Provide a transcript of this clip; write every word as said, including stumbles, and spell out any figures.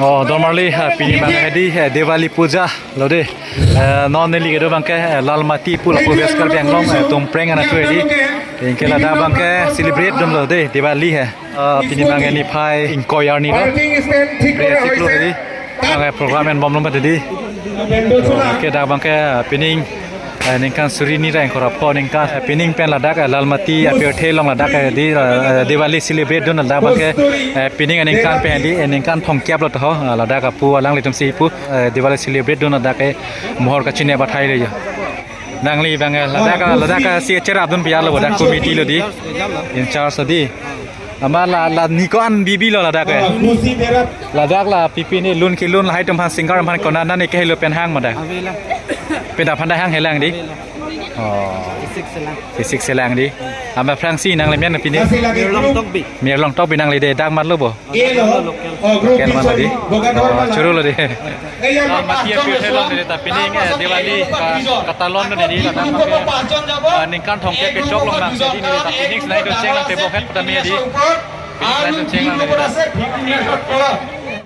Oh, don marli, eh, pini abang hedi, eh, Diwali Puja lo dei. Eh, non neli kedo abangke, eh, Lalmati pu lapu West Karbi Anglong, eh, Tumpreng anatthu hedi. Anke ladak abangke celebrate dunlo dei Diwali he. Eh, pini abangke niphai ingkoi arni lo. Celebrate chiklo hedi. Abangke program enbomlo mati hedi. Anke dak abangke, eh, pining, eh, ningkan suri hini ra ingkoi ra pho aningkan, eh, pining pen ladak, eh, Lalmati apirthe along ladak, eh, di, eh, Diwali celebrate dun ladak abangke, eh, pining aningkan pen di, eh, ningkan thomkep lo to ho, eh, ladak apu alanglitum si pu, eh, Diwali celebrate dun ladak, eh, mohor kachinine bathai lo jo. Nangli abang, eh, ladak, ladak, eh, si cherap dun pi arlo bo dak committee lo dei. In charge lo dei. Amat la, la ningkan bibi lo ladak, eh. Ladak la pipi ni lun kelun lahai atum aphan singer aphan konat nani kehelo pen hang ma dak. Avela. Penta aphan dak hang helang dei. Avela. Oh. Fisik selang. Fisik selang dei. Amat aphrangsi nangli men pini. Mirlong Tokbi. Mirlong Tokbi nangli dei dak mat lo bo. Local. Local mat lo dei. Oh, choro lo dei. Lalmati apirthe along neli ta pining, eh, Diwali ka, katalon neli ladak abangke, eh, ningkan thomkep kechok along nang si neli ta pining sinai do cheng lang tebok het ta me dei. Pining sinai do cheng lang neli ta.